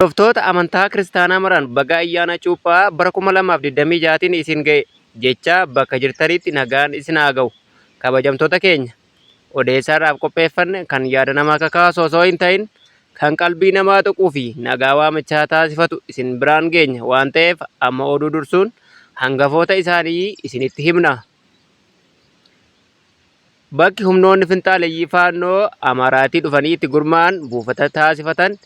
Hordoftoota amantaa kiristaanaa maraan baga ayyaana cuuphaa bara 2026tiin isin ga'e jechaa bakka jirtanitti nagaan isin haa ga'u. Kabajamtoota keenya, odeessa har'aaf qopheeffanne kan yaada namaa kakaasu osoo hin ta'in kan qalbii namaa tuquu fi nagaa waamichaa taasifatu isin biraan geenya waan ta'eef amma oduu dursuun hangafoota isaanii isinitti himna. Bakki humnoonni finxaaleyyii Faannoo Amaaraatii dhufanii itti gurmaa'an buufata taasifatan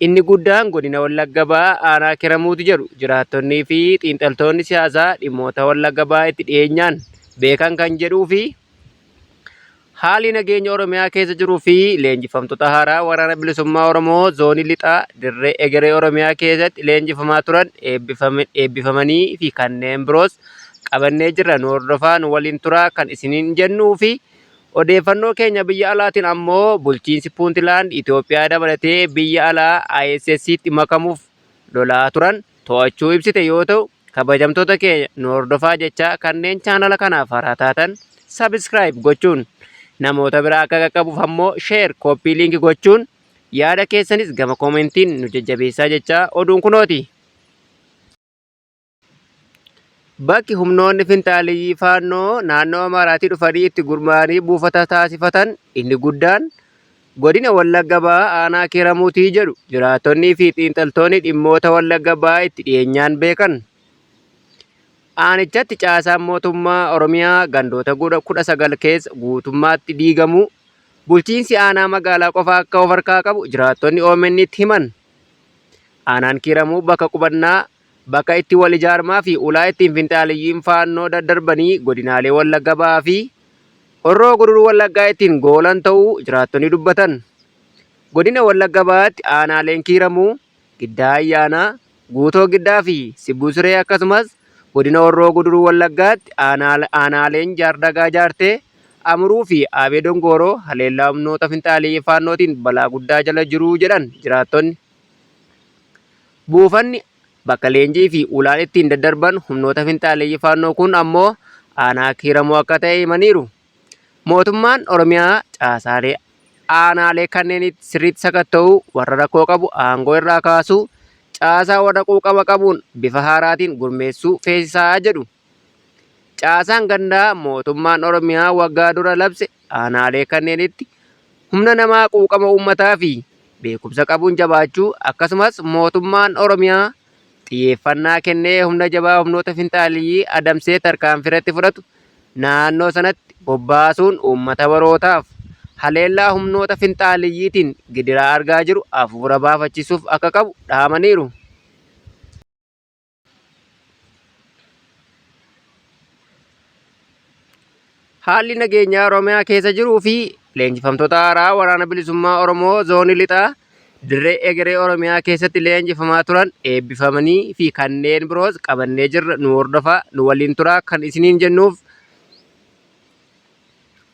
inni guddaan godina Wallagga Bahaa aanaa Kiramuuti jedhu jiraattonnii fi xiinxaltoonni siyaasaa dhimmoota Wallagga Bahaa itti dhiyeenyaan beekan kan jedhuu fi haalli nageenya Oromiyaa keessa jiruu fi leenjifamtoota haaraa Waraana Bilisummaa Oromoo Zoonii Lixaa Dirree Egeree Oromiyaa keessatti leenjifamaa turan eebbifamanii fi kanneen biroos qabannee jirra nu hordofaa nu waliin turaa kan isiniin jennuu fi odeeffannoo keenya biyya alaatiin ammoo bulchiinsi Puuntilaand Itoophiyaa dabalatee biyya alaa ISStti makamuuf lolaa turan to'achuu ibsite yoo ta'u kabajamtoota keenya nu hordofaa jechaa kanneen chaanala kanaaf haaraa taatan subscribe gochuun namoota biraa akka qaqqabuuf ammoo share copy link gochuun yaada keessanis gama koomentiin nu jajjabeessaa jechaa oduun kunooti. Bakki humnoonni finxaaleyyii Faannoo naannoo Amaaraatii dhufanii itti gurmaa'anii buufata taasifatan inni guddaan godina Wallagga Bahaa aanaa Kiiramuuti jedhu jiraattonnii fi xiinxaltoonni dhimmoota Wallagga Bahaa itti dhiyeenyaan beekan. Aanichatti caasaan mootummaa Oromiyaa gandoota 19 keessa guutummaatti diigamuu, bulchiinsi aanaa magaalaa qofa akka of harkaa qabu jiraattonni OMN'tti himan. Aanaan Kiiramuu bakka qubannaa Bakka itti wal ijaarmaa fi ulaa ittiin finxaaleyyiin Faannoo daddarbanii godinaalee Wallagga Bahaa fi Horroo Guduruu Wallaggaa ittiin goolan ta'uu jiraattonni dubbatan. Godina Wallagga Bahaatti aanaaleen Kiiramuu, Giddaa Ayyaanaa, Guutoo Giddaa fi Sibuu Siree akkasumas godina Horroo Guduruu Wallaggaatti aanaaleen Jaardagaa Jaartee, Amuruu fi Aabee Dongooroo haleellaa humnoota finxaaleyyii Faannootiin balaa guddaa jala jiru jedhan jiraattonni. Buufanni bakka leenjii fi ulaan ittiin daddarban humnoota finxaaleyyii Faannoo kun ammoo aanaa Kiiramuu akka ta'e himaniiru. Mootummaan Oromiyaa caasaalee aanaalee kanneenitti sirriitti sakatta'uu, warra rakkoo qabu aangoo irraa kaasuu, caasaa warra quuqama qabuun bifa haaraatiin gurmeessuu feesisaa jedhu. Caasaan gandaa mootummaan Oromiyaa waggaa dura labse aanaalee kanneenitti humna namaa quuqama uummataa fi beekumsa qabuun jabaachuu akkasumas mootummaan Oromiyaa xiyyeeffannaa kennee humna jabaa humnoota finxaaleyyii adamsee tarkaanfii irratti fudhatu naannoo sanatti bobbaasuun uummata barootaaf haleellaa humnoota finxaaleyyiitiin gidiraa argaa jiru hafuura baafachiisuuf akka qabu dhaamaniiru. Haalli nageenyaa Oromiyaa keessa jiruu fi leenjifamtoota haaraa Waraana Bilisummaa Oromoo Zoonii Lixaa Dirree Egeree Oromiyaa keessatti leenjifamaa turan eebbifamanii fi kanneen biroos qabannee jirra nu hordofaa nu waliin turaa kan isiniin jennuuf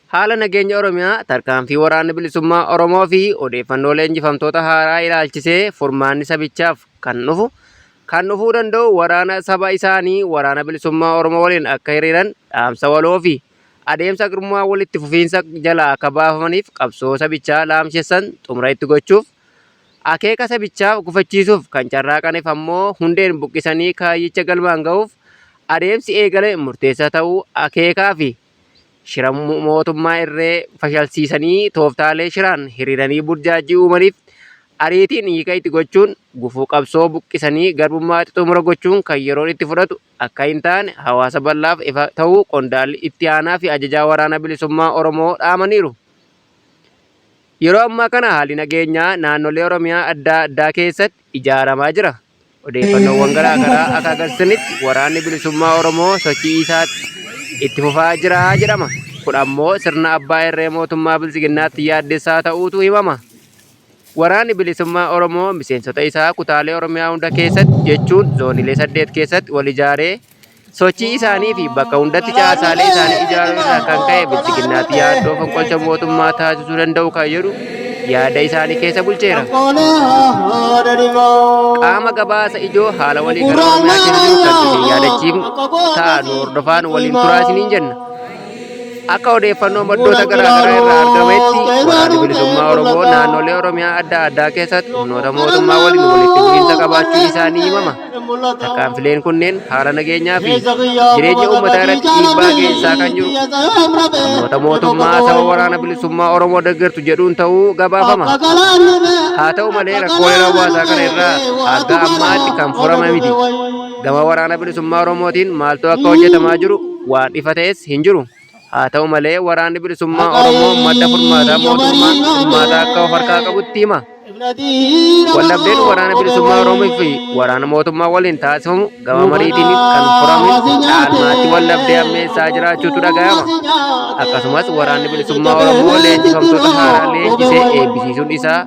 Haala nageenya Oromiyaa, tarkaanfii Waraanni Bilisummaa Oromoo fi odeeffannoo leenjifamtoota haaraa ilaalchisee furmaanni sabichaaf kan dhufu kan dhufuu danda'u waraana saba isaanii Waraana Bilisummaa Oromoo waliin akka hiriiran dhaamsa waloo fi adeemsa grummaa walitti fufiinsa jalaa akka baafamaniif qabsoo sabichaa laamshessan xumura itti gochuuf akeeka sabichaaf gufachiisuuf kan carraaqaniif ammoo hundeen buqqisanii kaayyicha galmaan gahuuf adeemsi eegale murteessaa ta'uu akeekaa fi Shira mootummaa irree fashalsiisanii tooftaalee shiraan hiriiranii burjaajjii uumaniif ariitiin hiika itti gochuun gufuu qabsoo buqqisanii garbummaatti xumura gochuun kan yeroon itti fudhatu akka hin taane hawaasa bal'aaf ifa ta'uu qondaalli itti aanaa fi ajajaa waraana bilisummaa Oromoo dhaamaniiru. Yeroo ammaa kana haalli nageenyaa naannolee Oromiyaa addaa addaa keessatti ijaaramaa jira. Odeeffannoowwan garaa garaa akka agarsiisanitti waraanni bilisummaa Oromoo sochii isaatti itti fufaa jira jedhama. Kun ammoo sirna abbaa irree mootummaa biltsiginnaatti yaaddessaa ta'uutu himama. Waraanni bilisummaa Oromoo miseensota isaa kutaalee Oromiyaa hunda keessatti jechuun zoonilee 8 keessatti wal ijaaree Sochii isaanii fi bakka hundatti caasaalee isaanii ijaaruu irraa kan ka'e bilxiginnaatti yaaddoo fonqolcha mootummaa taasisuu danda'u kan jedhu yaada isaanii keessa bulcheera. Qaama gabaasa ijoo haala waliigala Oromiyaa keessa jiru kan isin yaadachiifnu ta'a nu hordofaa nu waliin turaa isiniin jenna. Akka odeeffannoo maddoota garaagaraa irraa argametti Waraanni Bilisummaa Oromoo naannolee Oromiyaa adda addaa keessatti humnoota mootummaa waliin walitti bu'iinsa qabaachuun isaa ni himama. Tarkaanfileen kunneen haala nageenyaa fi jireenya uummataa irratti dhiibbaa geessisaa kan jiru humnoota mootummaa saba Waraana Bilisummaa Oromoo deggertu jedhuun ta'uu gabaafama. Haa ta'u malee rakkooleen hawaasaa kana irraa hanga ammaatti kan furame miti. Gama Waraana Bilisummaa Oromootiin maaltu akka hojjetamaa jiru waan ifa ta'es hin jiru. Haa ta'u malee Waraanni Bilisummaa Oromoo madda furmaataa mootummaan furmaata akka of harkaa qabutti hima. Waldhabdeen Waraana Bilisummaa Oromoo fi waraana mootummaa waliin taasifamu gama mariitiin kan furamu caalmaatti waldhabdee hammeessaa jiraachuutu dhaga'ama. Akkasumas Waraanni Bilisummaa Oromoo leenjifamtoota haaraa leenjisee eebbisiisuun isaa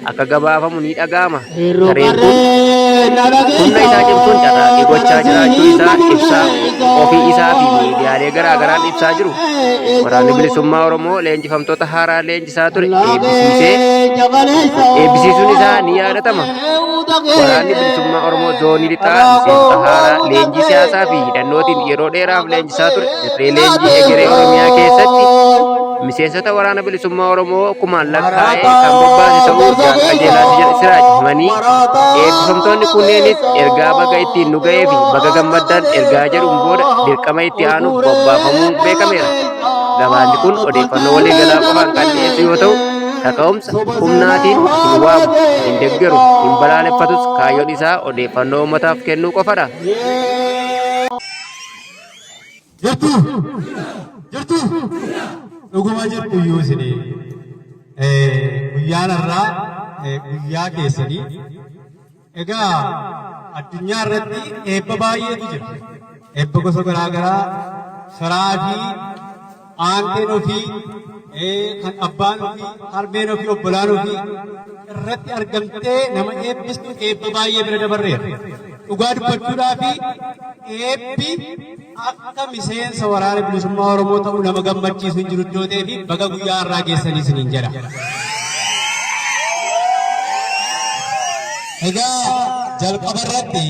akka gabaafamu ni dhaga'ama. Gareen kun humna isaa cimsuun carraaqqii gochaa jiraachuu isaa ibsaa ofii isaa fi miidiyaalee garaa garaan ibsaa jiru. Waraanni Bilisummaa Oromoo leenjifamtoota haaraa leenjisaa ture eebbisiisee eebbisiisuun isaa ni yaadatama. Waraanni Bilisummaa Oromoo zoonii lixaa miseensota haaraa leenjii siyaasaa fi hidhannootiin yeroo dheeraaf leenjisaa ture dirree leenjii egeree Oromiyaa keessatti Miseensota Waraana Bilisummaa Oromoo kumaan lakkaa'ee kan bobbaase ta'uu Jaal Qajeelaa Siraaj himanii, eebbifamtoonni kunneenis ergaa baga ittiin nu ga'ee fi baga gammaddan ergaa jedhuun booda dirqama itti aanuuf bobbaafamuun beekameera. Gabaasni kun odeeffannoo waliigalaa qofaan kan dhiyeessu yoo ta'u, kaka'umsa humnaatiin hin waamu, hin deggeru, hin balaaleffatus kaayyoon isaa odeeffannoo uummataaf kennuu qofadha. Jirtu? Jirtu? Dhuguma jirtu iyyuu isin guyyaan har'aa guyyaa keessanii. Egaa addunyaa irratti eebba baay'eetu jira. Eebba gosa garaa garaa firaa fi aanteen ofii kan abbaan ofii harmeen ofii obbolaan ofii irratti argamtee nama eebbistu eebba baay'ee bira dabarreera. Dhugaa dubbachuudhaa fi eebbi akka miseensa Waraana Bilisummaa Oromoo ta'uu nama gammachiisu hin jiru iddoo ta'ee fi baga guyyaa har'aa geessanii isiniin jedha. Egaa jalqaba irratti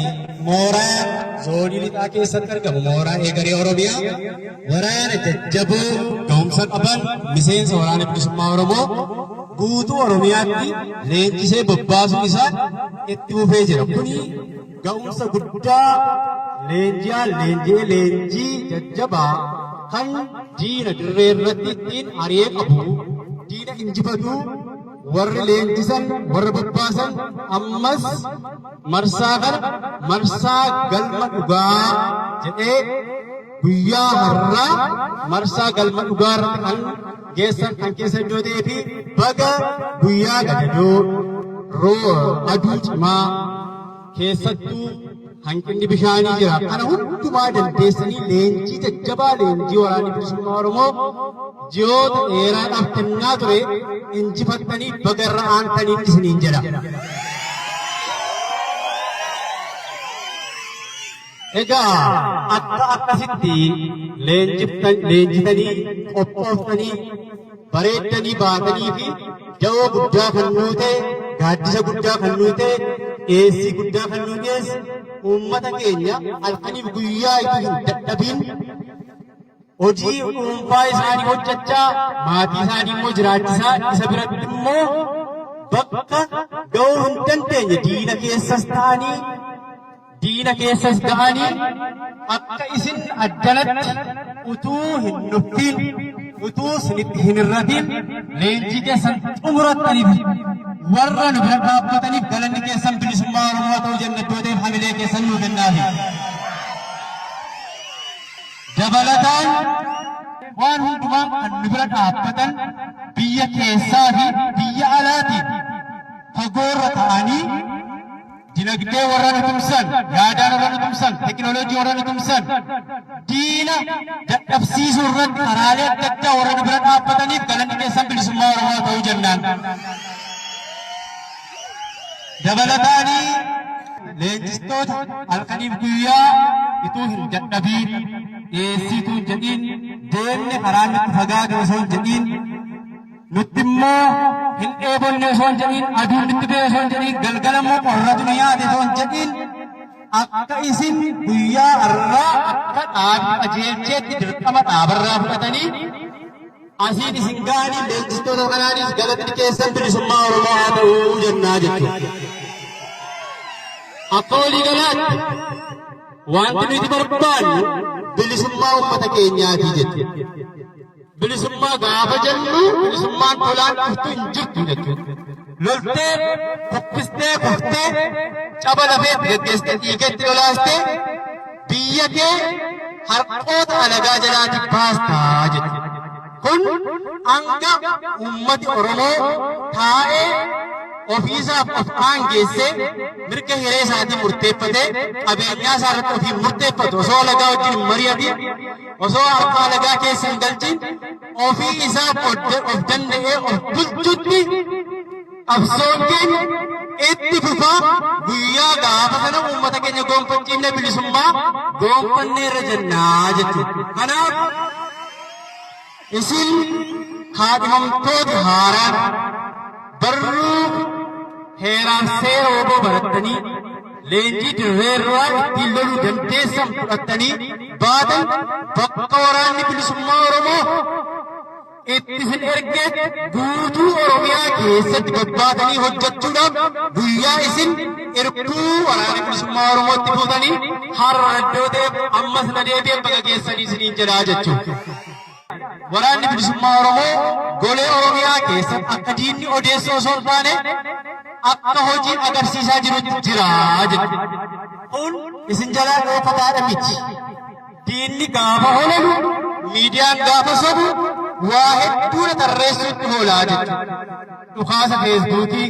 mooraa zoonii lixaa keessatti argamu mooraa eegaree Oromiyaa waraana jajjaboo ga'umsa qaban miseensa Waraana Bilisummaa Oromoo guutuu Oromiyaatti leenjisee bobbaasuun isaa itti fufee jira. Kuni ga'umsa guddaa leenji'aan leenji'ee leenjii jajjabaa kan diina dirree irratti ittiin ari'ee qabu, diina injifatu warri leenjisan, warra bobbaasan ammas marsaa kana marsaa galma dhugaa jedhee guyyaa har'aa marsaa galma dhugaa irratti kan geessan kan keessa iddoo ta'ee fi baga guyyaa gadadoo roo aduu cimaa keessattuu hanqinni bishaanii jira. Kana hundumaa dandeessanii leenjii jajjabaa leenjii waraanni bilisummaa Oromoo ji'oota dheeraadhaaf kennaa ture injifattanii baga irra aantaniin isiniin jedha. Egaa akka akkasitti leenjitanii qophooftanii bareeddanii baatanii fi da'oo guddaa kan nuu ta'e, gaaddisa guddaa kan nuu ta'e, dhiyeessii guddaa kan nuu dhiyeesse uummata keenya halkaniif guyyaa ituu hin dadhabiin hojii dhuunfaa isaanii hojjechaa maatii isaanii immoo jiraachisaa isa biratti immoo bakka ga'uu hin dandeenye diina keessas ta'anii diina keessas ga'anii akka isin addanatti utuu hin nuffiin utuu isinitti hin hirratiin leenjii keessan xumurattaniif warra nu bira dhaabbataniif galanni keessan bilisummaa Oromoo haa ta'u jenna iddoo ta'eef hamilee keessan nuu kennaafi. Dabalataan waan hundumaan kan nu bira dhaabbatan biyya keessaa fi biyya alaatiin fagoorra ta'anii Dinagdee warra nu tumsan, yaadaan warra nu tumsan, tekinooloojii warra nu tumsan, diina dadhabsiisuu irratti karaalee adda addaa warra nu bira dhaabbataniif galanni keessan bilisummaa Oromoo haa ta'uu jennaan. Dabalataanii leenjistoota halkaniif guyyaa ituu hin dadhabiin, dhiyeessii ituu hin jedhiin, deemne karaan nutti fagaate osoo hin jedhiin, Nutti immoo hin dheebonne osoo hin jedhiin, aduun nutti ba'e osoo hin jedhiin, galgala immoo qorratu nu nyaate osoo hin jedhiin, akka isin guyyaa har'aa akka dhaabni qajeelcheetti dirqama dhaabarraa fudhatanii Asiin isin ga'anii leenjistoota kanaanis galatni keessan bilisummaa Oromoo haa ta'uu jennaa jechuudha. Akka waliigalaatti wanti nuti barbaannu bilisummaa uummata keenyaati jechuudha. Bilisummaa gaafa jennu bilisummaan tolaan dhuftu hin jirtu jechuudha. Loltee, kuffistee, kuftee, caba lafeetti geggeessitee, dhiigetti lolaastee biyya kee harqoota alagaa jalaati baastaa jechuudha. Kun hanga uummati Oromoo taa'ee ofiisaaf of aangeessee mirga hiree isaatiin murteeffatee qabeenyaa isaa irratti ofiin murteeffatu osoo alagaa wajjin hin mari'atin, osoo harka alagaa keessa hin galchin, ofii isaaf of danda'ee of bulchutti qabsoon keenya itti fufaa. Guyyaa gaafa sana uummata keenya gonfachiifne bilisummaa gonfanneerra jennaa jechuudha. Kanaaf isin kaadhimamtooti haaraan barruu heeraaf seera WBO barattanii leenjii dirreerraa ittiin loluu dandeessan fudhattanii baatan, bakka Waraanni Bilisummaa Oromoo itti isin erge guutuu Oromiyaa keessatti bobbaatanii hojjechuudhaaf guyyaa isin irkuu Waraana Bilisummaa Oromootti fuutanii har'a iddoo ta'eef ammas na deebi'een baga geessanii isiniin jedhaa jechuudha. Waraanni Bilisummaa Oromoo golee Oromiyaa keessatti akka diinni odeessu osoo hin taane akka hojiin agarsiisaa jirutti jira jechuudha. Kun isin jalaa dhokataadha miti. Diinni gaafa hololu, miidiyaan gaafa sobu, waa hedduudha tarreessuutti hoolaa jechuudha. Dhukaasa Feesbuukii,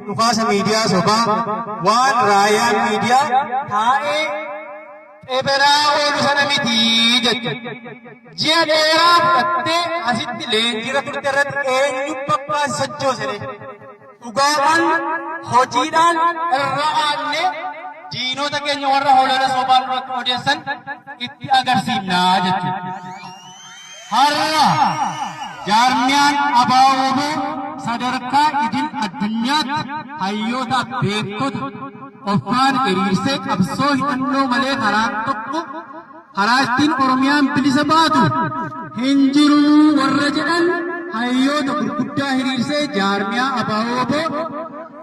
dhukaasa miidiyaa sobaa, waan raayyaan miidiyaa taa'ee xeberaa oolu sana miti jechuudha. Ji'a dheeraa fudhattee asitti leenjiirra turte irratti eenyu bakka sochoosere? Dhugaadhaan, hojiidhaan irra aannee diinota keenya warra holola sobaa duratti odeessan itti agarsiifnaa jechuudha. Har'a jaarmiyaan ABO sadarkaa idil addunyaatti hayyootaaf beektota of faana hiriirsee qabsoo hidhannoo malee karaa tokko karaa ittiin Oromiyaan bilisa baatu hin jiru warra jedhan hayyoota gurguddaa hiriirsee jaarmiyaa ABO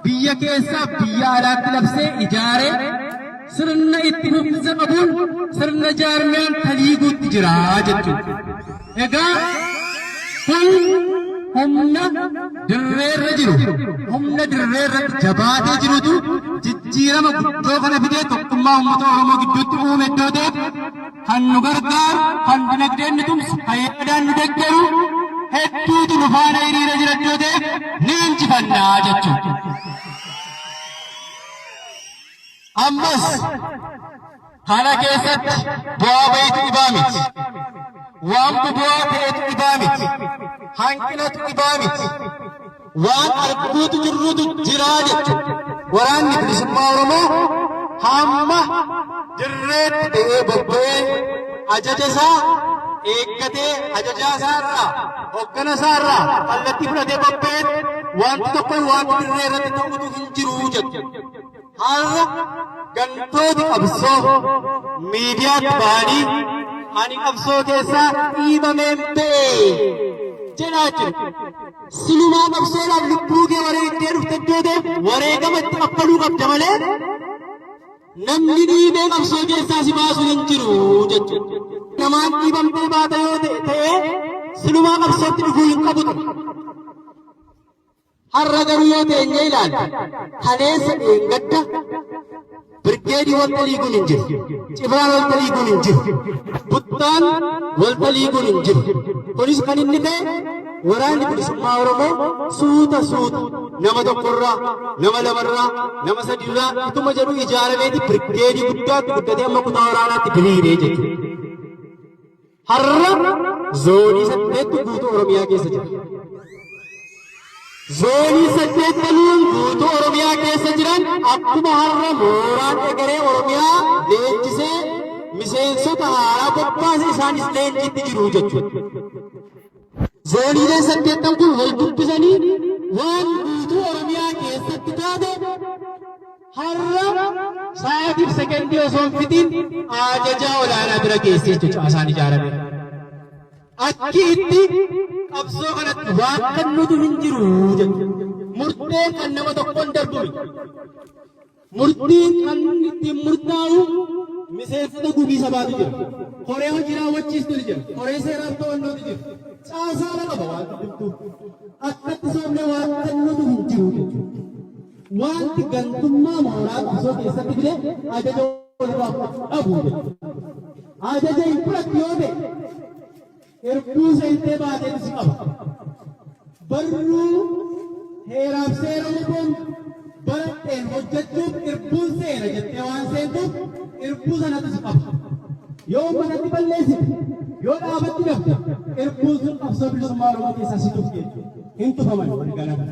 biyya keessaaf biyya alaatti labsee ijaaree sirna itti fufinsa qabuun sirna jaarmiyaan taliiguutti jira jechuudha. Egaa kun humna dirreerra jiru, humna dirreerratti jabaatee jirutu jijjiirama guddoo kana fidee tokkummaa uummata Oromoo gidduutti uume iddoo ta'eef kan nu gargaaru, kan dinagdeen nu tumsu, kan yaadaan nu deeggaru hedduutu nu faana hiriira jira iddoo ta'eef ni injifannaa jechuudha. Ammas kana keessatti bu'aa bayitu dhibaa miti. Waan bu'aa ta'etu dhibaa miti. Hanqinatu dhibaa miti. Waan arguutu jirrutu jiraa jechuudha. Waraanni Bilisummaa Oromoo hamma dirreetti ba'ee bobba'ee ajaja isaa eeggatee, ajajaa isaa irraa, hoggana isaa irraa kallattii fudhatee bobba'een wanti tokko wanti dirree irratti ta'utu hin jiru jechuudha. Har'a gantooti qabsoo miidiyaatti ba'anii ani qabsoo keessaa dhiibameen ba'e jedhaa jiru. Silumaa qabsoodhaaf lubbuu kee wareegdee dhufte iddoo ta'eef wareegama itti kaffaluu qabda malee namni dhiibee qabsoo keessaa si baasu hin jiru jechuudha. Namaan dhiibamtee baata yoo ta'e silumaa qabsootti dhufuu hin qabu ture. Har'a garuu yoo teenyee ilaalle, kaleessa dheengadda birgeedii walta liiguun hin jiru. Cibraan walta liiguun hin jiru. Buttaan walta liiguun hin jiru. Kunis kan inni ta'e Waraanni Bilisummaa Oromoo suuta suuta nama tokkorraa, nama lamarraa, nama sadiirraa ituma jedhu ijaarameeti birgeedii guddaatti guddatee amma kutaa waraanaatti diriiree jechuudha. Har'a zoonii 8tu guutuu Oromiyaa keessa jira. Zoonii 8tanuun guutuu Oromiyaa keessa jiran akkuma har'a mooraan egeree Oromiyaa leenjisee miseensota haaraa bobbaase isaanis leenjiitti jiru jechuudha. Zooniileen 8n kun wal dubbisanii waan guutuu Oromiyaa keessatti taate har'a sa'aatiif sekendii osoo hin fixiin ajajaa olaanaa bira geessee jechuudha caasaan ijaarame. Akki itti qabsoo kanatti waakkannutu hin jiru jechuudha. Murteen kan nama tokkoon darbu miti. Murtiin kan ittiin murtaa'u miseensota gumii sabaatu jira. Koree hojii raawwachiistutu jira. Koree seeraaf to'annootu jira. Caasaadha qaba waan hundumtuu. Akkatti soomnee waakkannutu hin jiru jechuudha. Wanti gantummaa mooraa qabsoo keessatti fide ajaja walirraa fudhachuu dhabuu jechuudha. Ajaja hin fudhattu yoo ta'e irbuu seentee baateetu si qaba. Barruu heeraaf seera WBOn baradheen hojjechuuf irbuun seena jettee waan seentuuf irbuu sanatu si qaba. Yoo uummatatti balleessite, yoo dhaabatti dhabde irbuun sun qabsoo bilisummaa Oromoo keessaa si tufti jechuudha. Hin tufaman warri ganama.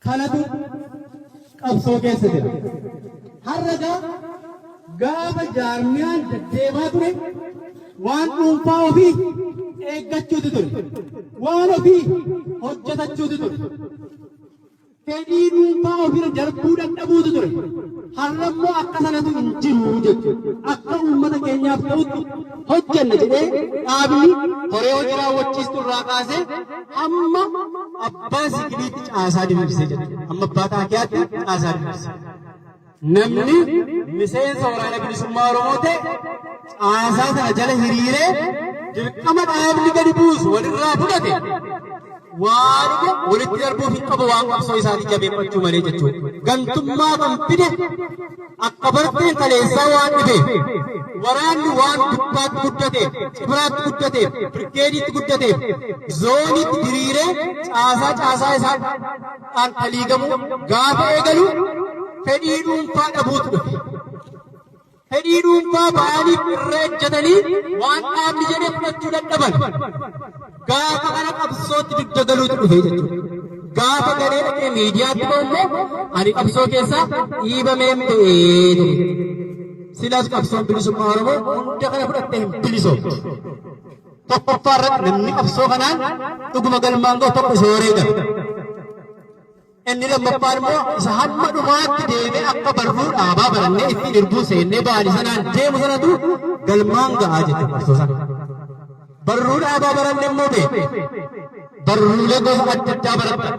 Kanatu qabsoo keessa jira. Har'a gaa gaafa jaarmiyaan deddeemaa ture waan dhuunfaa ofii eeggachuutu ture. Waan ofii hojjetachuutu ture. Fedhii dhuunfaa ofiirra darbuu dadhabuutu ture. Har'a immoo akka sanatu hin jiru jechuudha. Akka uummata keenyaaf ta'utti hojjenna jedhee dhaabni koree hojii raawwachiistu irraa kaasee hamma abbaa sikiliitti caasaa diriirsee jechuudha. Hamma abbaa taakiyaatti caasaa diriirse. Namni miseensa waraana bilisummaa Oromoo ta'e caasaa sana jala hiriiree dirqama dhaabni gadi buusu walirraa fudhate waanuma walitti darbuuf hin qabu waan qabsoo isaatii jabeeffachuu malee jechuudha. Gantummaa kan fide akka barteen kaleessaa waan dhibeef waraanni waan guddaatti guddateef, cibiraatti guddateef, birgeediitti guddateef, zooniitti diriiree caasaa caasaa isaan taliigamuu gaafa eegalu fedhii dhuunfaa dhabuutu dhufe. Fedhii dhuunfaa ba'aniif irra ejjetanii waan dhaabni jedhe fudhachuu dadhaban. Gaafa kana qabsootti dugda galuutu dhufe jechuudha. Gaafa galee dhaqee miidiyaatti ba'u immoo ani qabsoo keessaa dhiibameen ba'ee jedhe. Silas qabsoon bilisummaa Oromoo hunda kana fudhattee hin bilisoomtu. Tokkoffaa irratti namni qabsoo kanaan dhuguma galmaan ga'u tokko isa wareegame. Inni lammaffaan immoo isa hamma dhumaatti deemee akka barruu dhaabaa barannee ittiin irbuu seennee baane sanaan deemu sanatu galmaan ga'aa jechuudha qabsoo sana. Barruu dhaabaa baranne immoo beeku. Barruulee gosa adda addaa barattan.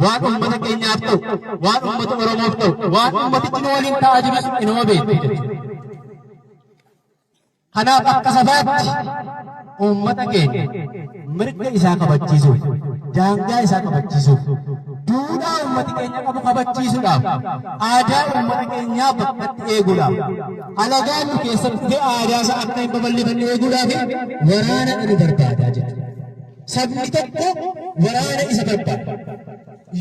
Waan uummata keenyaaf ta'u, waan uummata Oromoof ta'u, waan uummatichi nu waliin ta'aa jirus inuma beektu jechuudha. Kanaaf akka sabaatti uummata keenya mirga isaa kabachiisuuf, daangaa isaa kabachiisuuf, duudhaa uummati keenya qabu kabachiisuudhaaf, aadaa uummata keenyaa bakkatti eeguudhaaf, alagaan nu keessatti dhufee aadaa isaa akka hin babal'ifanne eeguudhaaf waraana nu barbaadaa jechuudha. Sabni tokko waraana isa barbaada.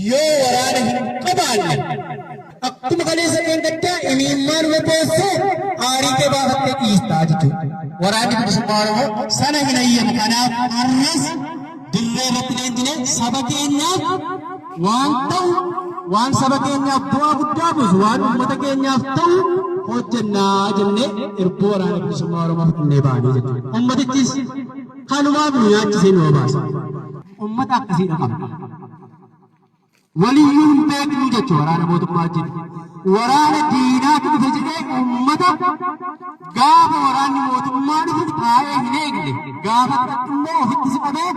Yoo waraana hin qabaanne akkuma kaleessa dheengaddaa imimmaan boossee aarii kee baafattee dhiistaa jechuudha. Waraanni bilisummaa Oromoo sana hin hayyamu. Kanaaf har'as dirree irratti leenjinee saba keenyaaf waan ta'u, waan saba keenyaaf bu'aa guddaa buusu, waan uummata keenyaaf ta'u hojjennaa jennee irbuu waraana bilisummaa Oromoo fudhannee baanee jechuudha. Uummatichis kanumaaf nu nyaachisee nu obaasa. Uummata akkasiidha qabna. Waliyyuu hin beeknu jechuudha waraana mootummaa wajjin. Waraana diinaatu dhufe jedhee uummata gaafa waraanni mootummaa dhufu taa'ee hin eegne, gaafa fudhattu immoo ofitti si qabee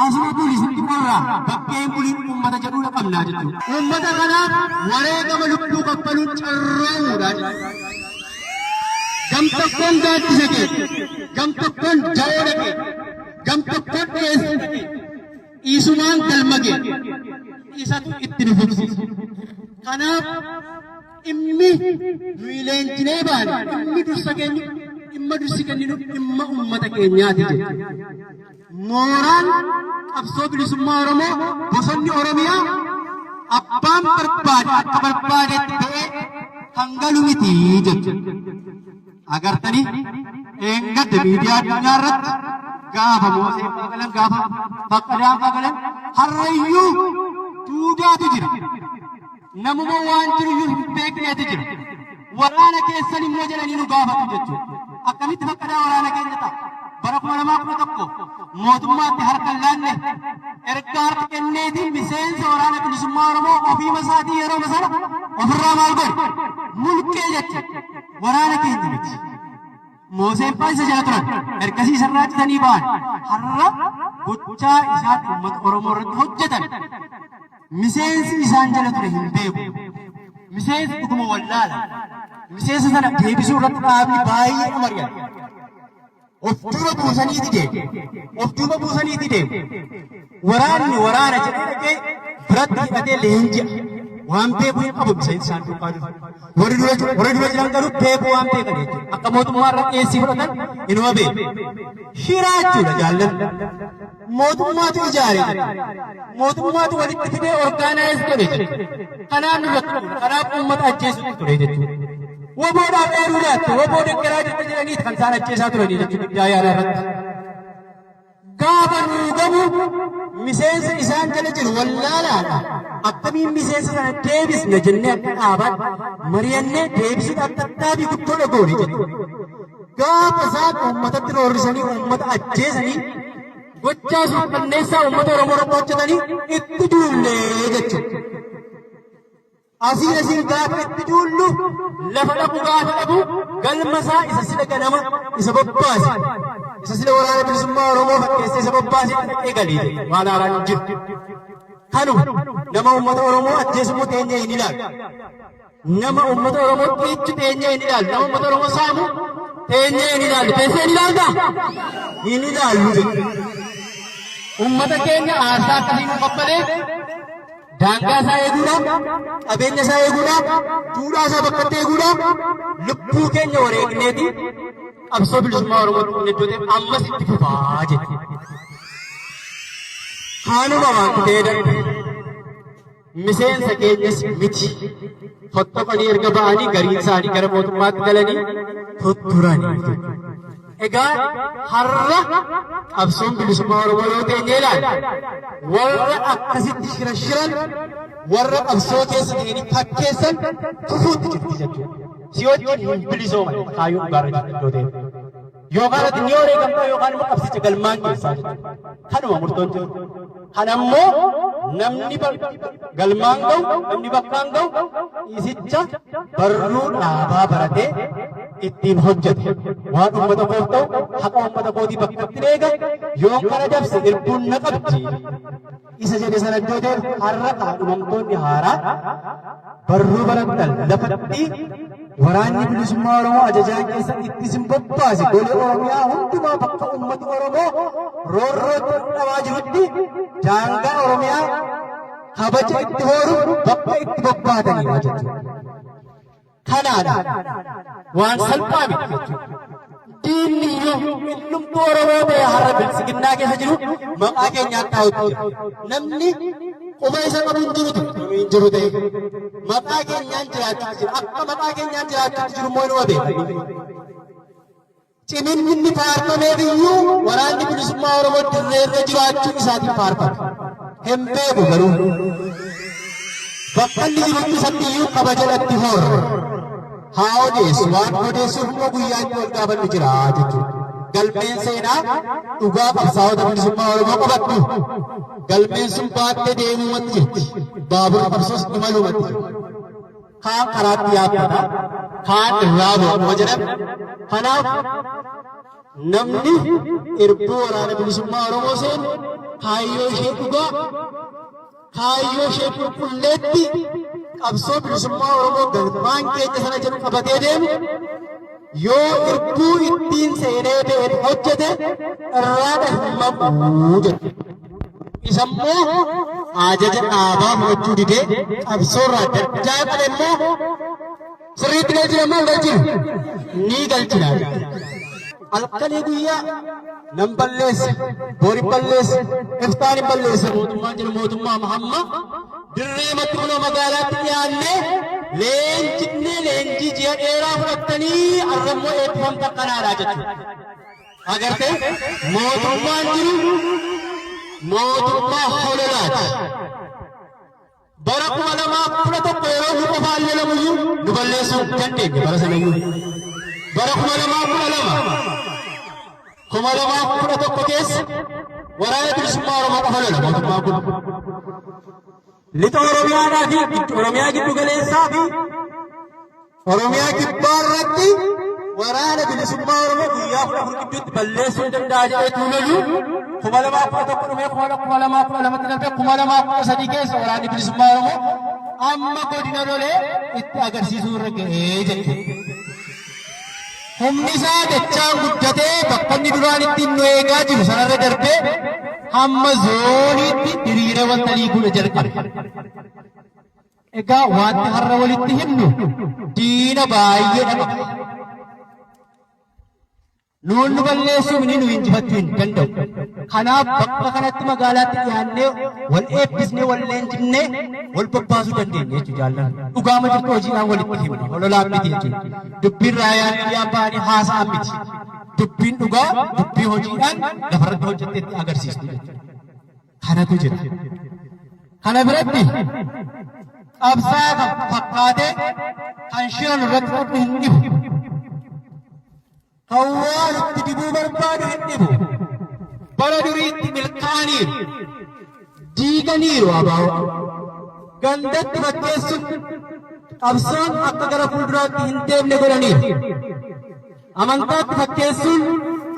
asuma buli sitti qorraa bakkee hin buliin uummata jedhuudha qabnaa jechuudha. Uummata kanaaf wareegama lubbuu kaffaluun carroomuudha jechuudha. Gam tokkoon gaaddisa kee, gam tokkoon da'oodha kee, gam tokkoon dhiyeessa kee. Isumaan galma gee isatu itti nu fufsiisa. Kanaaf dhimmi nuyi leenjinee baane, dhimmi dursa keenyu, dhimma dursi kenninu dhimma uummata keenyaati jechuudha. Mooraan qabsoo bilisummaa Oromoo bosonni Oromiyaa abbaan barbaade akka barbaadetti ta'ee kan galu miti jechuudha. Agartanii dheengadda miidiyaa addunyaa irratti gaafa Mooseen faa galan, gaafa Faqqadaan faa galan, har'ayyuu duudaatu jira. Namuma waan jiruyyuu hin beekneetu jira. Waraana keessan immoo jedhanii nu gaafatu jechuudha. Akkamitti Faqqadaa waraana keenya ta'a? Bara 2011 mootummaatti harka hin laanne, erga harka kenneetiin miseensa waraana bilisummaa Oromoo ofiima isaatii yeroo sana ofirraa maal godhe? Mulqee jechuudha. Waraana keenya miti. Mooseen fa'aa isa jala turan. Ergasii isarraa citanii ba'an. Har'a gochaa isaan uummata Oromoo irratti hojjetan miseensi isaan jala ture hin beeku. Miseensi dhuguma wallaala. Miseensa sana deebisuu irratti dhaabni baay'ee mari'ate. Of duuba buusaniiti deemu. Of duuba buusaniiti deemu. Waraanni waraana jedhee dhaqee biratti hidhatee leenji'a. Waan beeku hin qabu miseensi isaan duukaa jiru. Warri dura jiru, warri dura jiran garuu beeku waan beekan jechuudha. Akka mootummaa irra dhiyeessii fudhatan inuma beeku. Shiraa jechuudha jaallan. Mootummaatu ijaare jechuudha. Mootummaatu walitti fidee organize godhe jechuudha. Kanaaf nurratti duula. Kanaaf uummata ajjeesuutti ture jechuudha. Woboodhaaf eeruu laatte, woboo deggeraa jirta jedhaniiti kan isaan ajjeesaa turanii jechuudha giddaa ayyaanaa irratti. Gaafa nuu gamu miseensa isaan jala jiru wallaalaadha. Akkamiin miseensa sana deebisna jennee akka dhaabaatti mari'annee deebisuudhaaf tattaaffii guddoodha goone jechuudha. Gaafa isaan uummatatti roorrisanii uummata ajjeesanii gochaa suukanneessaa uummata Oromoo irratti hojjetanii itti duullee jechuudha. Asiin asiin gaafa itti duullu lafa dhabu gaafa dhabu galma isaa isa sila ganama isa bobbaase isa sila waraana bilisummaa Oromoo fakkeessee isa bobbaase dhaqee galee jedhe waan haaraan hin jiru. Kanuma nama uummata Oromoo ajjeesummoo teenyee hin ilaalu. Nama uummata Oromoo xiichu teenyee hin ilaalu. Nama uummata Oromoo saamu teenyee hin ilaalu. Teessee hin ilaaltaa? Hin ilaallu jechuudha. Uummata keenya aarsaa akkasii nu kaffalee daangaa isaa eeguudhaaf, qabeenya isaa eeguudhaaf, duudhaa isaa bakkatti eeguudhaaf lubbuu keenya wareegneeti qabsoo bilisummaa Oromootti kun iddoo ta'eef ammas itti fufaa jechuudha. Kaanuma waan ta'ee darbe miseensa keenyas miti. Fottoqanii erga ba'anii gariin isaanii gara mootummaatti galanii tutturanii jechuudha. Egaa har'a qabsoon bilisummaa Oromoo yoo teenyee ilaalle warra akkasitti shira shiran warra qabsoo keessa ta'anii fakkeessan tufuutti jirti jechuudha. Si wajjin hin bilisooman kaayyoo dhugaarra jirti iddoo ta'eef. Yookaan ati ni wareegamta yookaan immoo qabsicha galmaan keessaa jechuudha. Kanuma murtoon jiru. Kana immoo namni galmaan ga'u, namni bakkaan ga'u isicha barruu dhaabaa baratee ittiin hojjete. Waan uummata koof ta'u haqa uummata kootii bakkatti eega yoon kana dabse irbuun na qabdi. Isa jedhe sana iddoo ta'eef har'a kaadhimamtoonni haaraa barruu barattan lafatti waraanni bilisummaa Oromoo ajajaan keessa itti isin bobbaase golee Oromiyaa hundumaa bakka uummati Oromoo roorrootti dhabaa jirutti daangaa Oromiyaa kabaja itti horuuf bakka itti bobbaatanidha jechuudha. Kanaadha waan salphaa miti jechuudha. Diinni iyyuu innumtuu Oromoo ta'e har'a biltsiginnaa keessa jiru maqaa keenyaan taa'utti jira. Namni quba isa qabu hin jirutu hin jiru ta'e maqaa keenyaan jiraachuutti jira. Akka maqaa keenyaan jiraachuutti jiru immoo inuma beeka. Ciminni inni faarfameef iyyuu waraanni bilisummaa Oromoo dirree irra jiraachuu isaatiin faarfame. Hin beeku garuu. Bakka inni jirutti isatti iyyuu kabaja natti horre. Haa odeessu waan odeessuuf immoo guyyaa itti wal gaafannu jira jechuudha. Galmeen seenaa dhugaa qabsaa'ota bilisummaa Oromoo qabattu. Galmeen sun baattee deemuumatti jirti. Baabura qabsoos imaluumatti jirti. Kaan karaatti yaabbata, kaan irraa bu'a akkuma jedhan. Kanaaf namni irbuu waraana bilisummaa Oromoo seenu kaayyoo ishee dhugaa, kaayyoo ishee qulqulleetti qabsoo bilisummaa Oromoo galmaan keenya sana jedhu qabatee deemu yoo irbuu ittiin seenee ba'e hojjete irraadha hin maqu jedhu. Isa immoo ajaja dhaabaa fudhachuu didee qabsoorraa daddaaqame immoo sirriitti galchina moo hin galchinu? Ni galchina. Halkanii guyyaa nan balleessa, bori balleessa, iftaan hin balleessa mootummaan jedhu mootummaa Mahamma dirree matti kunoo magaalaatti dhiyaannee leenjifnee leenjii ji'a dheeraa fudhattanii har'a immoo eebbifamta kanaadha jechuudha. Agartee mootummaan jiru mootummaa hololaati. Bara 2011 yeroo nu qofaan lolamuyyuu nu balleessuu hin dandeenye bara sanayyuu. Bara 2012 2011 keessa waraana bilisummaa Oromoo qofa lola mootummaan kun. Lixa Oromiyaadhaa fi Oromiyaa giddu galeessaa fi Oromiyaa kibbaa irratti Waraana Bilisummaa Oromoo guyyaa 14 gidduutti balleessuu hin danda'a jedhee tuulolu 2011 dhumee 2012tti darbee 2013 keessa Waraanni Bilisummaa Oromoo amma godina lolee itti agarsiisuu irra ga'ee jechuudha. Humni isaa dachaan guddatee bakka inni duraan ittiin nu eegaa jiru sanarra darbee hamma zooniitti diriiree wanta liiguudha jalqabe. Egaa wanti har'a walitti himnu diina baay'eedha qaba. Nuun nu balleessuu mini nu injifachuu hin danda'u. Kanaaf bakka kanatti magaalaatti dhiyaannee wal eebbisnee wal leenjifnee wal bobbaasuu dandeenya jechuudha jaallan. Dhugaama jirtu hojiidhaan walitti himna. Hololaan miti jechuudha. Dubbiin raayaan miidiyaa ba'anii haasa'an miti. Dubbiin dhugaa dubbii hojiidhaan lafarratti hojjettee itti agarsiistu jechuudha. Kanatu jira. Kana biratti qabsaa kan fakkaatee kan shira nurratti xaxu hin dhibu. Kan waa nutti dibuu barbaadu hin dhibu. Bara duriitti milkaa'aniiru. Diiganiiru abaa'oo. Gandatti fakkeessuun qabsoon akka gara fuulduraatti hin deemne godhaniiru. Amantaatti fakkeessuun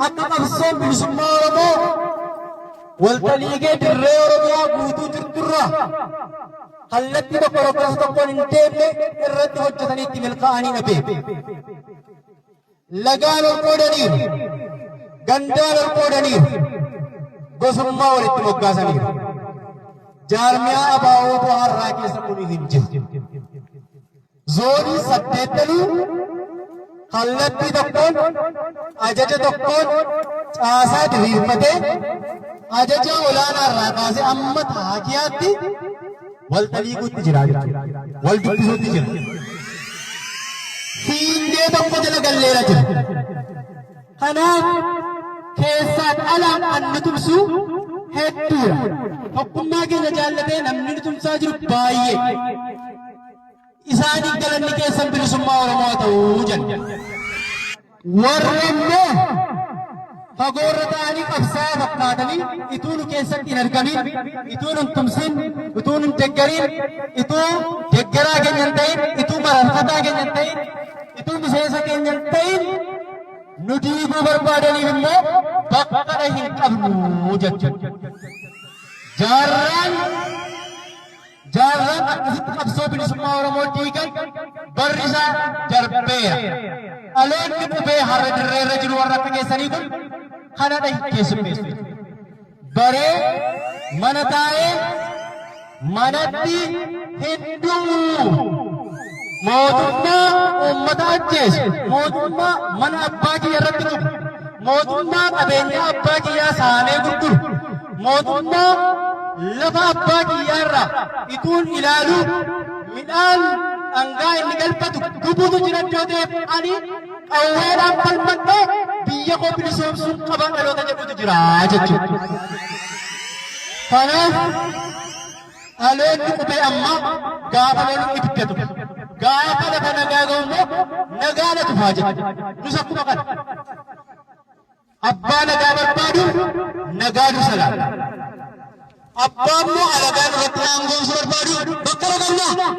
akka qabsoon bilisummaa Oromoo waltaliigee dirree Oromiyaa guutuu jirturraa kallattii tokko lakkoofsa tokkoon hin deemne irratti hojjetanii itti milkaa'anii dhabe. Lagaan ol qoodaniiru. Gandaan ol qoodaniiru. Gosummaa walitti moggaasaniiru. Jaarmiyaa ABO har'aa keessa kun hin jiru. Zoonii saddeettanuu kallattii tokkoon ajaja tokkoon caasaa diriirfatee ajaja olaanaa irraa kaasee amma taakiyaatti wal taliiguutti jira jechuudha. Wal dubbisuutti jira. Fiingee tokko jala galleera jira. Kanaaf keessaan alaan kan nu tumsu hedduudha. Tokkummaa keenya jaallatee namni nu tumsaa jiru baay'ee. Isaaniin galanni keessan bilisummaa Oromoo haa ta'u jenna. Warri immoo fagoorra ta'anii qabsaa'aa fakkaatanii ituu nu keessatti hin argamin, ituu nu hin tumsin, ituu nu hin deggariin, ituu deggeraa keenya hin ta'in, ituu mararfataa keenya hin ta'in, ituu miseensa keenya hin ta'in nu diiguu barbaadaniif immoo bakka hin qabnu jechuudha. Jaarraan Jaarraan akkasitti qabsoo bilisummaa Oromoo diigan barri isaa darbeera. Dhaloonni qubee har'a dirreerra jiru warra akka keessanii kun kanadha hin keessummeessu. Baree mana taa'ee manatti hin du'u. Mootummaa uummata ajjeesu, mootummaa mana abbaa kiyya irratti gubu, mootummaa qabeenyaa abbaa kiyyaa saamee gurguru, mootummaa lafa abbaa kiyyaa irraa ituun ilaaluu midhaan dhangaa inni galfatu gubutu jira iddoo ta'eef ani qawweedhaan falmadhee biyya koo bilisoomsuun qaba dhaloota jedhutu jira jechuudha. Kanaaf dhaloonni qubee ammaa gaafa lolu ibidda tufa. Gaafa lafa nagaa ga'u immoo nagaa na tufaa jechuudha. Nus akkuma kana. Abbaa nagaa barbaadu nagaa dursa laata. Abbaa immoo alagaa nurratti aangoomsuu barbaadu bakka qabnaa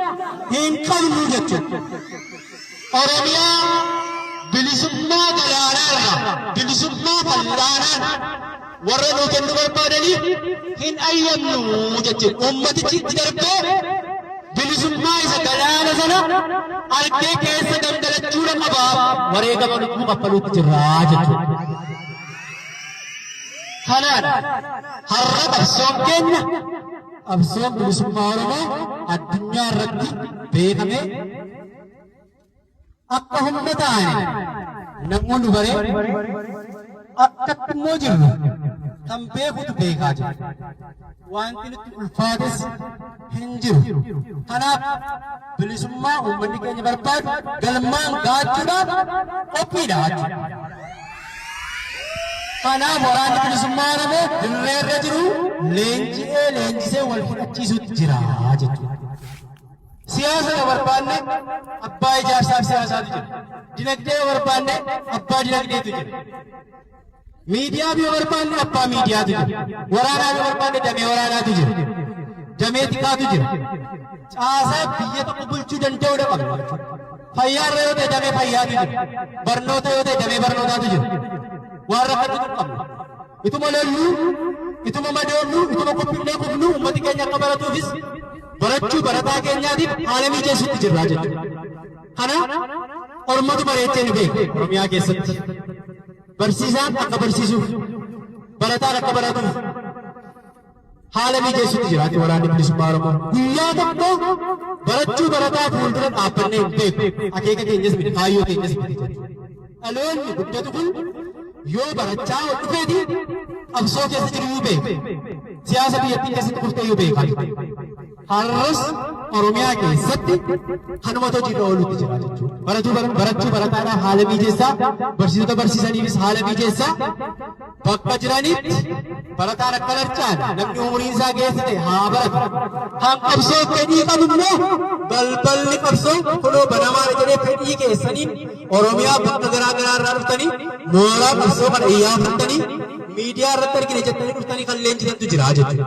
hin qabnu jechuudha. Oromiyaa bilisummaa galaanaarraa bilisummaa fal'aanaan warra nuu kennuu barbaadaniif hin ayyamnu jechuudha. Uummatichi itti darbee bilisummaa isa galaana sana argee keessa gangalachuudha qaba. Wareegama lubbuu kaffaluutti jirra jechuudha. Kanaan har'a qabsoon keenya qabsoon bilisummaa Oromoo addunyaa irratti beekamee akka humna taane namoonni baree akkatti immoo jirru kan beekutu beekaa jira. Wanti nutti ulfaates hin jiru. Kanaaf bilisummaa uummanni keenya barbaadu galmaan gaachuudhaaf qophiidha jechuudha. Kanaaf Waraanni Bilisummaa Oromoo dirreerra jiru leenji'ee leenjisee wal hidhachiisuutti jira jechuudha. Siyaasa yoo barbaanne abbaa ijaarsaaf siyaasaatu jira. Dinagdee yoo barbaanne abbaa dinagdeetu jira. Miidiyaa yoo barbaanne abbaa miidiyaatu jira. Waraanaa yoo barbaanne damee waraanaatu jira. Damee tikaatu jira. Caasaa biyya tokko bulchuu danda'uudha qabna jechuudha. Fayyaa irra yoo ta'e damee fayyaatu jira. Barnoota yoo ta'e damee barnootaatu jira. Waan rakkatu hin qabnu. Ituma lolluu, ituma madoonnu, ituma kuffinnee kufnu uummati keenya akka baratuufis barachuu barataa keenyaatiif haala mijeessutti jirra jechuudha. Kana ormatu bareechee nu beeka Oromiyaa keessatti. Barsiisaan akka barsiisuuf, barataan akka baratuuf haala mijeessutti jiraatti waraanni bilisummaa Oromoo. Guyyaa tokko barachuu barataa fuuldura dhaabbannee hin beeku. Akeeka keenyas miti, kaayyoo keenyas miti jechuudha. Dhaloonni guddatu kun yoo barachaa ol dhufeeti qabsoo keessa jiru iyyuu beeka. Siyaasa biyyattii keessatti kuftee iyyuu beeka. Har'as Oromiyaa keessatti kanumatu hojiirra oolutti jira jechuudha. Baratuu barachuu barataadhaaf haala mijeessaa, barsiisota barsiisaniifis haala mijeessaa, bakka jiranitti barataan akka harcaan namni umuriin isaa geesse ta'e haa baratu. Kan qabsoo fedhii qabu immoo balballi qabsoo kunoo banamaadha jedhee fedhii keessaniin Oromiyaa bakka garaa garaa irraa dhuftanii mooraa qabsoo kana iyyaafattanii miidiyaa irratti argine jettanii dhuftanii kan leenjitantu jira jechuudha.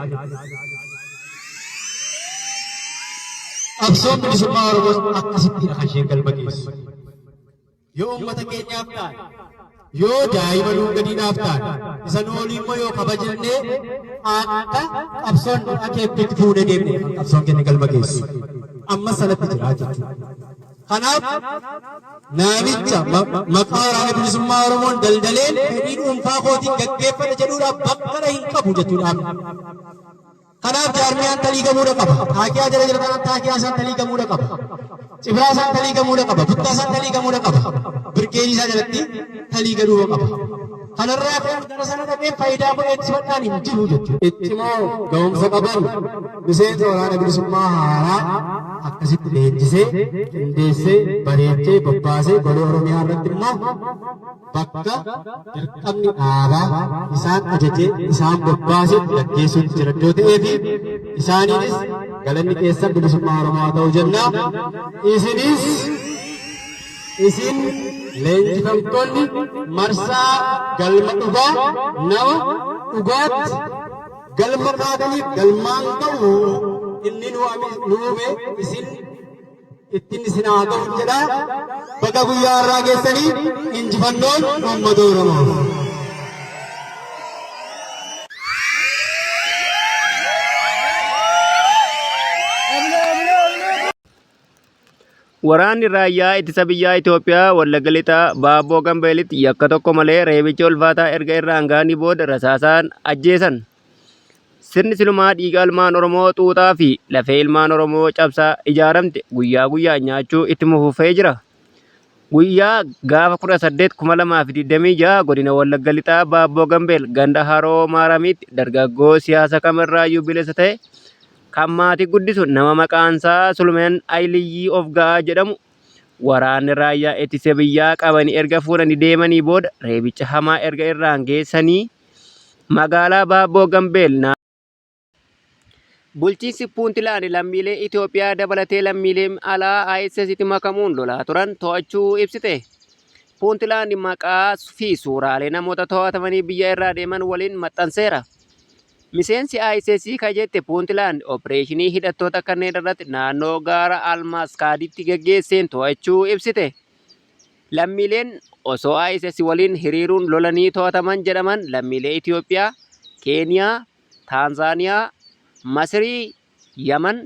Qabsoon bilisummaa Oromoos akkasittidha kan isheen galma geessu. Yoo uummata keenyaaf taane, yoo daa'ima nuu gadiidhaaf taane, isa nu olii immoo yoo kabajnee akka qabsoon nu akeektutti fuunee deemne kan qabsoon keenya galma geessu. Amma sanatti jira jechuudha. Kanaaf naanicha maqaa waraana bilisummaa Oromoon daldaleen fedhii dhuunfaa kootiin gaggeeffadha jedhuudhaaf bakka hin qabu jechuudhaaf. Kanaaf jaarmiyaan talii gamuudha qaba. Taakiyaa jala jira taanaan taakiyaa isaan talii gamuudha qaba. Cibraa isaan talii gamuudha qaba. Buttaa isaan talii gamuudha qaba. Birgeedii isaa jalatti talii galuu qaba. Kanarraa ka'uun gara sana dhaqee faayidaa koo eegsifadhaan hin jiru jechuudha. Iccimoo ga'umsa qaban miseensa waraana bilisummaa haaraa akkasitti leenjisee, qindeessee, bareechee, bobbaasee golee Oromiyaa irratti immoo bakka dirqamni dhaabaa isaan ajajee isaan bobbaase gaggeessuutti jira iddoo ta'eef isaaniinis galanni keessan bilisummaa Oromoo haa ta'u jenna. Isinis isin leenjifamtoonni marsaa galma dhugaa nama dhugaatti galma kaataniif galmaan ga'u inni nu uume isin ittiin isin haa ga'u jedha. Baga guyyaa har'aa geessanii injifannoon uummata Oromoo. Waraanni raayyaa ittisa biyyaa Itoophiyaa Wallagga Lixaa Baabboo Gambeelitti yakka tokko malee reebicha ulfaataa erga irraan ga'anii booda rasaasaan ajjeesan. Sirni silumaa dhiiga ilmaan Oromoo xuuxaa fi lafee ilmaan Oromoo cabsaa ijaaramte guyyaa guyyaan nyaachuu ittuma fufee jira. Guyyaa gaafa 18,2026 godina Wallagga Lixaa Baabboo Gambeel ganda Haroo Maaramiitti dargaggoo siyaasa kamirraayyuu bilisa ta'e kan maatii guddisu nama maqaansaa Sulumeen Ayiliyyii of ga'aa jedhamu waraanni raayyaa ittisa biyyaa qabanii erga fuudhanii deemanii booda reebicha hamaa erga irraan geessanii Magaalaa Baabboo Gambeel Bulchiinsi Puuntilaand lammiilee Itoophiyaa dabalatee lammiilee alaa ISIStti makamuun lolaa turan to'achuu ibsite. Puuntilaand maqaa fi suuraalee namoota to'atamanii biyya irraa deeman waliin maxxanseera. Miseensi ISIS ka jette Puuntilaand opereeshinii hidhattoota kanneen irratti naannoo gaara Almaaskaaditti gaggeesseen to'achuu ibsite. Lammiileen osoo ISIS waliin hiriiruun lolanii to'ataman jedhaman lammiilee Itoophiyaa, Keeniyaa, Taanzaaniyaa, Masirii, Yaman,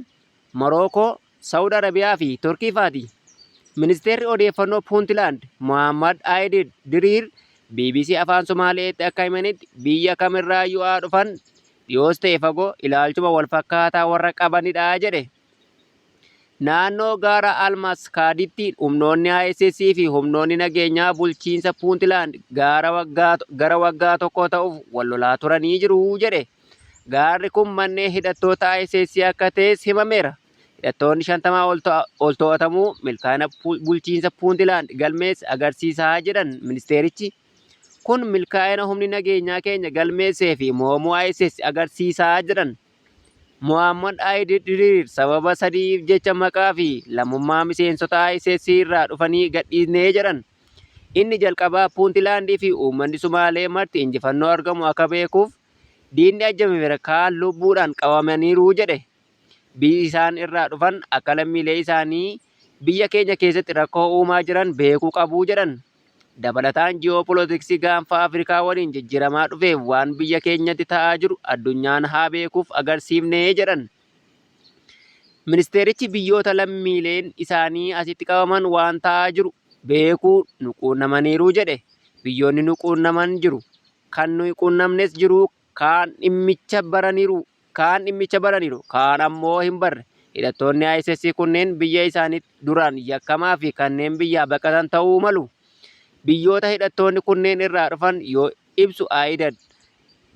Morookoo, Sa'ud Arabiyaa fi Turkii faati. Ministeerri Odeeffannoo Puuntilaand Mohaammad Ayidid Diriir bbc Afaan Somaaleetti akka himanitti biyya kamirraayyuu haa dhufan dhiyoos ta'e fagoo ilaalchuma walfakkaataa warra qabanidha jedhe. Naannoo gaara Almaskaaditti humnoonni ISIS fi humnoonni nageenyaa bulchiinsa Puuntilaand gara waggaa tokkoo ta'uuf wal lolaa turanii jiru jedhe. Gaarri kun mannee hidhattoota ISIS akka ta'es himameera. Hidhattoonni 50 ol to'atamuu milkaa'ina bulchiinsa Puuntilaand galmeesse agarsiisa jedhan ministeerichi. Kun milkaa'ina humni nageenyaa keenya galmeessee fi mo'amuu ISIS agarsiisa jedhan. Mohaammad Ayidid Diriir sababa sadiif jecha maqaa fi lammummaa miseensota ISIS irraa dhufanii gadhiisnee jedhan. Inni jalqabaa Puuntilaandii fi uummanni Sumaalee marti injifannoo argamu akka beekuuf diinni ajjabame kaan lubbuudhaan qabamaniiru jedhe. Biyyi isaan irraa dhufan akka lammiilee isaanii biyya keenya keessatti rakkoo uumaa jiran beekuu qabu jedhan. Dabalataan ji'oopolootiksii gaanfa Afrikaa waliin jijjiiramaa dhufeef waan biyya keenyatti ta'aa jiru addunyaan haa beekuuf agarsiifne jedhan. Ministeerichi biyyoota lammiileen isaanii asitti qabaman waan ta'aa jiru beekuu nu quunnamaniiru jedhe. Biyyoonni nu quunnaman jiru. Kan nuyi quunnamnes jiru kaan dhimmicha baraniiru kaan dhimmicha baraniiru kaan ammoo hin barre. Hidhattoonni ISIS kunneen biyya isaaniitti duraan yakkamaa fi kanneen biyyaa baqatan ta'uu malu. Biyyoota hidhattoonni kunneen irraa dhufan yoo ibsu Aayidad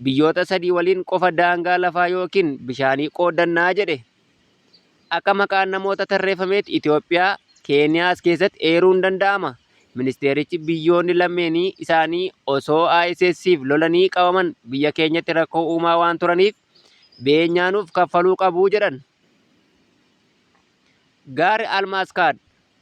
biyyoota sadii waliin qofa daangaa lafaa yookiin bishaanii qooddannaa jedhe. Akka maqaan namoota tarreeffameetti Itoophiyaa, Keeniyaas keessatti eeruun danda'ama. Ministeerichi biyyoonni lameenii isaanii osoo ISIS'f lolanii qabaman biyya keenyatti rakkoo uumaa waan turaniif beenyaa nuuf kaffaluu qabu jedhan. Gaarri Almaaskaad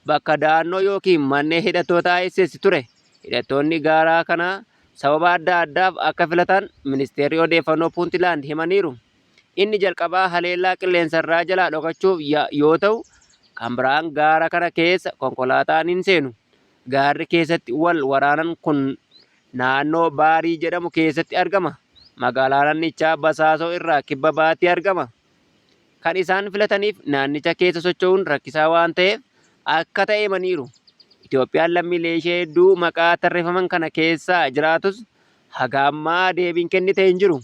bakka da'annoo yookiin mannee hidhattoota ISIS ture. Hidhattoonni gaara kana sababa adda addaaf akka filatan ministeerri odeeffannoo Puuntilaand himaniiru. Inni jalqabaa haleellaa qilleensarraa jalaa dhokachuuf yoo ta'u, kan biraan gaara kana keessa konkolaataan hin seenu. Gaarri keessatti wal waraanan kun naannoo Baarii jedhamu keessatti argama. Magaalaa naannichaa Basaasoo irraa kibba baatti argama. Kan isaan filataniif naannicha keessa socho'uun rakkisaa waan ta'eef akka ta'e himaniiru. Itoophiyaan lammiilee ishee hedduu maqaa tarreeffaman kana keessaa jiraatus haga ammaa deebiin kennite hin jiru.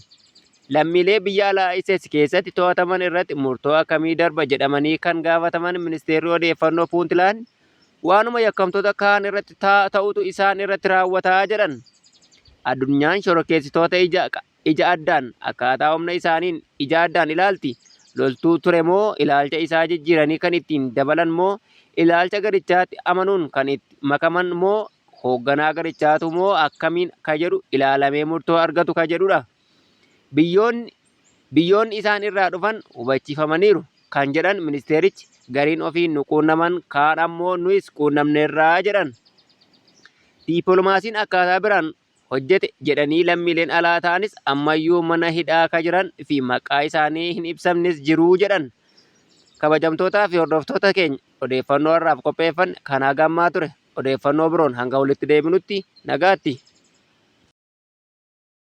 Lammiilee biyya alaa ISIS keessatti to'ataman irratti murtoo akkamii darba jedhamanii kan gaafataman ministeerri odeeffannoo Puuntilaand waanuma yakkamtoota kaan irratti ta'utu isaan irratti raawwataa jedhan. Addunyaan shororkeessitoota ija ija addaan akkaataa humna isaaniin ija addaan ilaalti. Loltuu ture moo ilaalcha isaa jijjiiranii kan ittiin dabalan moo ilaalcha garichaatti amanuun kan itti makaman moo hoogganaa garichaatu moo akkamiin ka jedhu ilaalamee murtoo argatu ka jedhudha. Biyyoonni biyyoonni isaan irraa dhufan hubachiifamaniiru kan jedhan ministeerichi gariin ofiin nu quunnaman kaan ammoo nuyis quunnamneerraa jedhan. Diipiloomaasiin akkaataa biraan hojjete jedhanii lammiileen alaa ta'anis ammayyuu mana hidhaa ka jiran fi maqaa isaanii hin ibsamnes jiru jedhan. Kabajamtootaa fi hordoftoota keenya odeeffannoo har'aaf qopheeffanne kan haga ammaa ture. Odeeffannoo biroon hanga walitti deebinutti nagaatti.